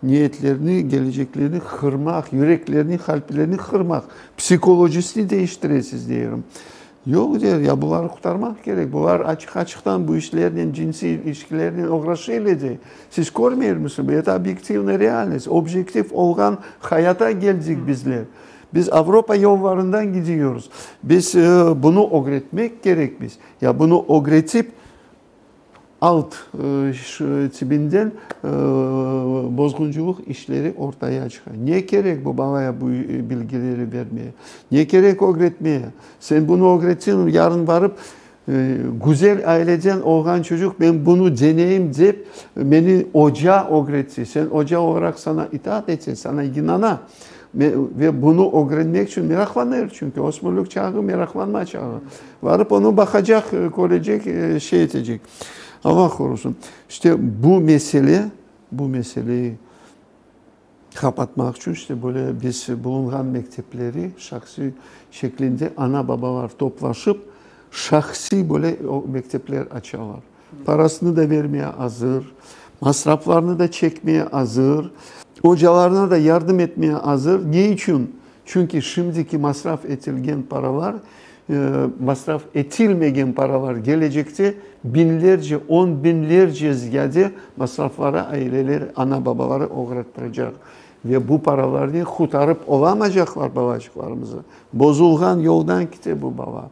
Niyetlerini, geleceklerini qırmaq, yüreklerini, qalplerini qırmaq, psikolojisini değiştiresiz deyim. Yoq, der, ya bularnı qurtarmaq kerek, bular açıq-açıqtan bu işlernen, cınsiy ilişkilernen oğraşıylar dey. Siz körmeyirmisiñ? Это объективная realnost, obyektiv olğan hayata keldik bizler. Biz Avropa yollarından gidiyoruz. Biz bunı ögretmek kerekmiz. Ya bunı ögretip, alt tibinden bozğuncılıq işleri ortaya çıqa. Ne kerek bu balaya bu bilgileri bermeye? Ne kerek ögretmeye? Sen bunı ögretseñ, yarın barıp, güzel aileden olğan çocuq, men bunı deneyim dep, meni oca ögretti. Sen oca olaraq saña itaat ete, saña inana. Ve bunı ögrenmek içün meraqlanır, çünki ösmürlik çağı meraqlanma çağı. Barıp onı baqacaq, körecek, şey etecek. Allah qorusın. İşte bu mesele, bu meseleyi qapatmaq içün işte böyle biz bulunğan mektepleri şahsiy şeklinde ana-babalar toplaşıp, şahsiy böyle mektepler açalar. Parasını da vermeye azır, masraflarını da çekmeye azır, ocalarına da yardım etmeye azır. Ne içün? Çünki şimdiki masraf etilgen paralar, masraf etilmegen paralar gelecekte biñlerce, on biñlerce ziyade masraflara aileler, ana-babaları oğrattıracaq. Ve bu paralarnen qurtarıp olamacaqlar balaçıqlarımızı. Bozulğan yoldan kete bu bala.